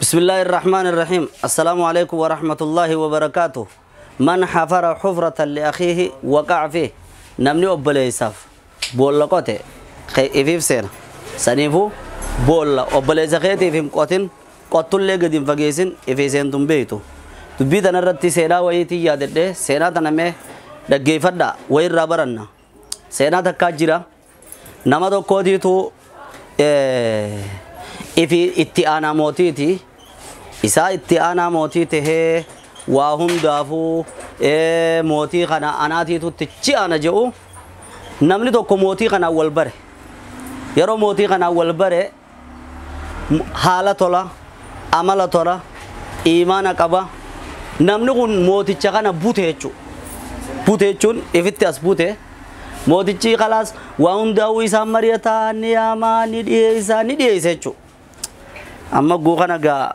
بسم الله الرحمن الرحيم. السلام عليكم ورحمة الله وبركاته. من حفر حفرة لأخيه وقع فيه. نمني أبليساف بولا قوتي إفيف سينا سنيفو بولا أبليسا خيتي فيم قوتين قوتل لي قديم فقيسين إفي سين تنبيتو دبي تنرتي سينا ويتي يادده سينا تنمي دقي فدا وير رابرنا سينا تكاجرا نما دو كوديتو إفي اتي أنا موتيتي isaa itti aanaa mootii tahee waa hundaafuu mootii kana anaatiitutti chi'ana jedhu namni tokko mootii kanaan wal bare. Yeroo mootii kanaan wal bare haala tola, amala tola, imaana qaba. Namni kun mooticha kana bute jechuudha. Bute jechuun ifitti as bute. Mootichi khalaas waa hundaafuu isaan mari'ataa ni yaamaa ni dhiyeessaa ni dhiyeessa jechuudha. Amma guu kana gaa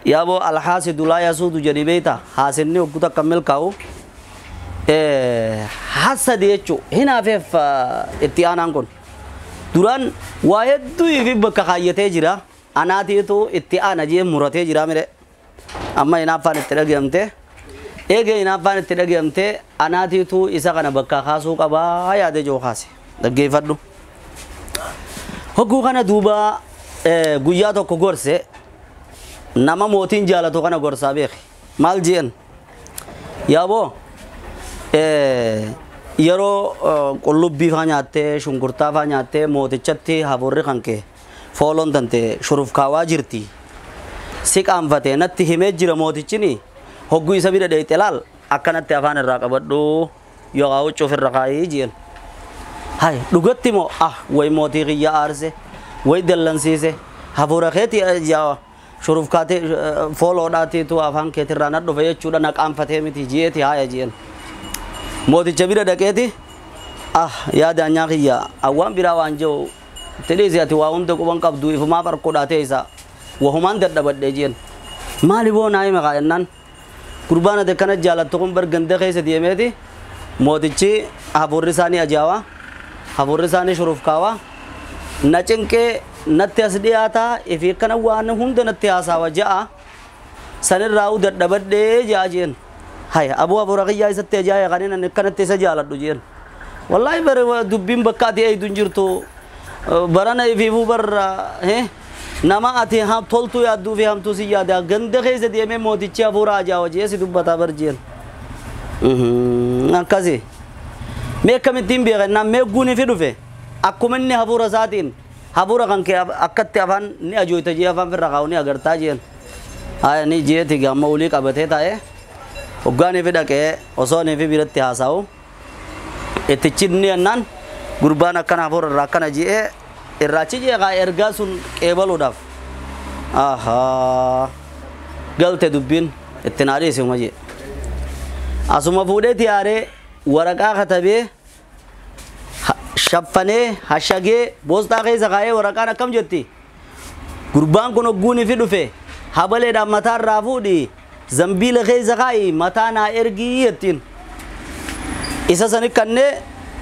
yaaboo alhaasidu laa yasuudu jedhi beektaa haasinni hogguu takka milkaa'u hasadi jechuun hinaafeef itti aanaan kun duraan waa hedduu ifi bakka kaayyatee jira anaatiitu itti aana jee muratee jira mire amma hinaaffaan itti dhagayamte eegee hinaaffaan itti dhagayamte anaatiitu isa kana bakka kaasuu qabaa yaade joo kaase dhaggeeffadhu. Hogguu kana duuba guyyaa tokko gorse nama mootiin jaalatu kana gorsaa beeki maal jeen yaaboo yeroo qullubbii faa nyaattee shunkurtaa faa nyaattee mootichatti hafuurri kan kee fooloon tante shurufkaawaa jirti si qaanfatee natti himee jira mootichini hogguu isa bira dheeyxe laal akkanatti afaan irraa qabadhu yookaan huccuu ofirra kaayii jeen hay dhugatti moo ah way mootii kiyya aarse way dallansiise hafuura keetii yaa shurufkaate fooloodhaatiitu afaan keetirraa na dhufe jechuudha na qaanfatee miti ji'eeti haaya ji'en mooticha bira dhaqeeti ah yaa daanyaa kiyya awwaan biraa waan jiru tidhiisi ati waa hunda quban qabdu ifumaaf harkoodhaatee isa wahumaan dadhabadhee ji'en maali boo naa hime kaa'ennaan gurbaan ati akkana jaalattu kun bar ganda keessa deemeeti mootichi hafuurri isaanii ajaa'aa hafuurri isaanii shurufkaawaa na cinqee natti as dhiyaataa ifi akkana waan hunda natti haasawa ja'a sanirraa dadhabadhee ja'a jeen haya abuu hafuura kiyyaa isatti ajaa'e kanin ani akkanatti isa jaaladhu jeen wallaahi bare dubbiin bakka ati eeydu hin jirtu barana ifiifuu barra nama ati toltuu yaadduu fi hamtuu si yaada ganda keessa deemee mootichi hafuura ajaawa jee si dubbataa bar jeen akkasi mee akkamittiin beekannaan mee guuni fi dhufe akkuma inni hafuura isaatiin hafuura kan kee akkatti afaan ni ajooyta jee afaan firra kaa'u ni agartaa jeen haya ni jeeti gamma olii qabatee taa'e hoggaanii fi dhaqee osoo ni fi biratti haasa'u itti chinni jennaan gurbaan akkana hafuura irraa akkana je'ee irraachi jee kaa ergaa sun qeebaluudhaaf ahaa galte dubbiin itti naa dhiisuma jee asuma fuudhee tiyaaree waraqaa katabee shaffanee hashagee boostaa keessa kaa'ee waraqaan akkam jetti gurbaan kun hogguuni fi dhufe habaleedhaan mataa irraa fuudhi zambiila keessa kaa'i mataa naa ergii jettiin isa sani kannee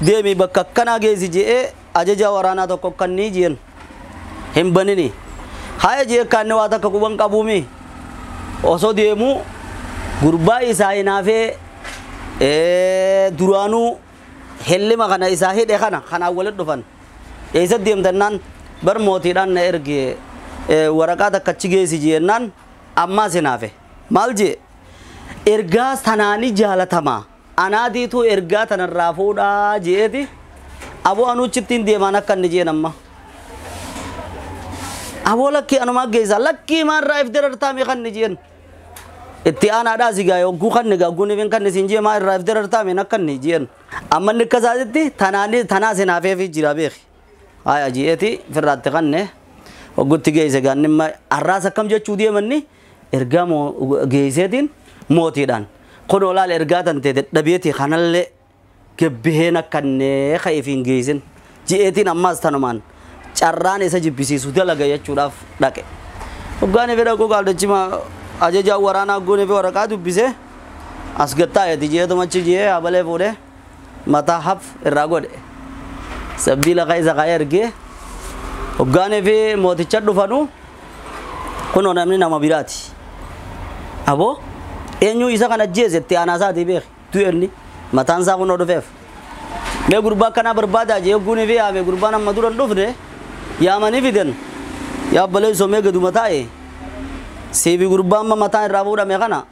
deemi bakka akkanaa geessi je'ee ajaja waraanaa tokko kannii jeen hin banini haya jee kaanne waa takka quban qabuumi osoo deemuu gurbaa isaa hinaafee duraanuu hellima kana isaa hidhe kana kanaan walitti dhufan eessa deemtannaan bar mootiidhaan na erge waraqaa takka achi geessi jennaan ammaas hinaafe maal jee ergaa tanaani jaalatamaa anaatiitu ergaa tanarraa fuudhaa je'eeti aboo anuuchittiin deemaan akka inni jeen amma aboo lakkii anumaa geessaa lakkii maarraa if darartaame kan inni jeen itti aanaadhaa si gaa yogguu kan ni gaa guniifin kan isin jee maa irraa if darartaame akka inni jeen amma inni akka isaatitti tanaani tanaas hinaafeefi jira beeki haya je'eeti firraatti kanne hoggutti geesse gaanni arraas akkam jechuu deemanni ergaa geesseetiin mootiidhaan kunoo laal ergaa tante dadhabeeti kanallee gabbiheen akkannee ka'ifiin geessin je'eetiin ammaas tanumaan carraan isa jibbisiisu dalaga jechuudhaaf dhaqe. Hoggaan ifi dhaquu qaaldichima ajajaa waraanaa guunii fi waraqaa dubbisee as gattaa'eeti jeetuma achi jee habalee fuudhee mataa haf irraa godhe. Sabbiila isa kaa'ee ergee hoggaan ifi mooticha dhufanuu Kunoo namni nama biraati. Aboo eenyu isa kan ajjeese itti aanaa isaatii beeki du'e inni mataan isaa kunoo dhufeef. Mee gurbaa akkanaa barbaadaa jee hogguun fi yaame gurbaan amma dura hin dhufne yaamanii fidan. Yaa obboleessoo mee gaduma taa'e siifi gurbaa amma mataan irraa fuudhame kana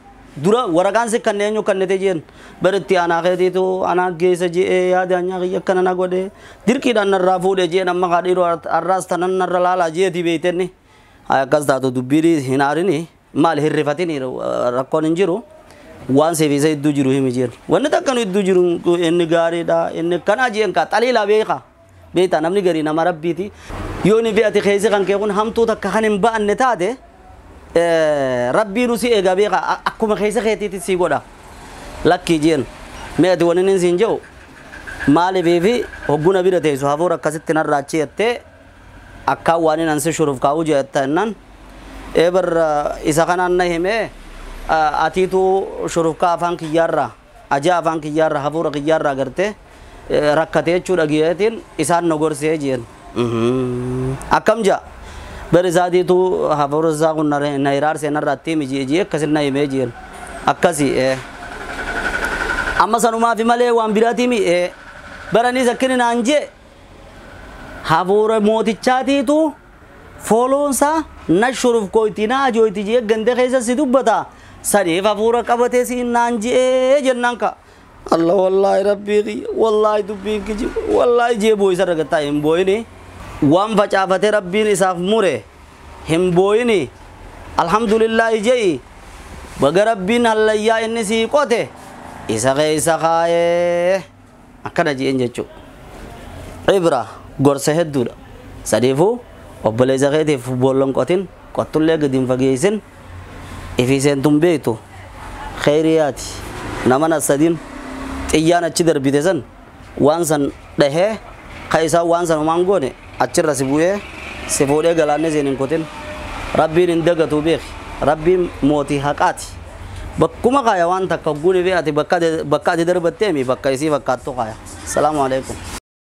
dura waraqaan si kanne eenyu kannete jeen bar itti aanaa keetiitu anaa geessa je'ee yaada anyaa kiyya akkana na godhe dirqiidhaan narraa fuudhe jeen amma kaa dhiiroo har'aas tanan narra laalaa jeeti beeytenni. Akkas taatu dubbii hin aarini maal hirrifatini rakkoon hin jiru waan siif isa iddoo jiru himi jeen. Wanni takka nu iddoo jiru inni gaariidha inni kanaa jeen kaa xaliilaa beeka beektaa namni garii nama rabbiiti. Yoo ni fe'ate keessi kan kee kun hamtuu takka kan hin ba'anne taate rabbiinu si eega beeka akkuma keessa keetiitti si godha. Lakkii jeen mee ati wanni inni siin jedhu maaliifii fi hogguna bira teessu hafuura akkasitti narraa achi jettee akkaan waan inni ansi shuruuf kaa'u jetta jennaan eebar isa kanaan na himee atiitu shurufkaa afaan kiyyaarraa ajaa afaan kiyyaarraa hafuura kiyyaarraa gartee rakkatee jechuudha giyeetiin isaan na gorsee jeen. Akkam ja'a bar isaatiitu hafuura isaa kun na hiraarsee narraa itti himi jee jee akkasin na himee jeen akkasi amma sanumaafi malee waan biraatii himi baraniis akkini naan jee hafuura mootichaatiitu fooloonsaa na shuruf koyti na ajooyti jee ganda keessa si dubbata saniif hafuura qabatee si naan jee jennaan ka Allah wallaahi rabbii wallaahi dubbiin kijiba wallaahi jee boo'isa ragataa hin boo'ini waan facaafatee rabbiin isaaf mure hin boo'ini alhamdulillaahi je'i baga rabbiin hallayyaa inni sii qote isa keessa kaayee akkana jeen jechuudha. Ibra gorsa hedduudha. Sadiifuu obboleessa keetiif boolloon qotin qottullee gadi hin fageessin ifii seentuun beektu kheyriyaati nama nas sadiin xiyyaan achi darbite san waan san dhahee ka isaan waan san homaan goone achirra si bu'ee si fuudhee galaanni seen hin kutin rabbiin hin dagatuu beeki rabbiin mootii haqaati bakkuma kaaya waan takka hogguun fi ati bakka ati darbatteemi bakka isii fakkaattu kaaya. Salaamu alaikum.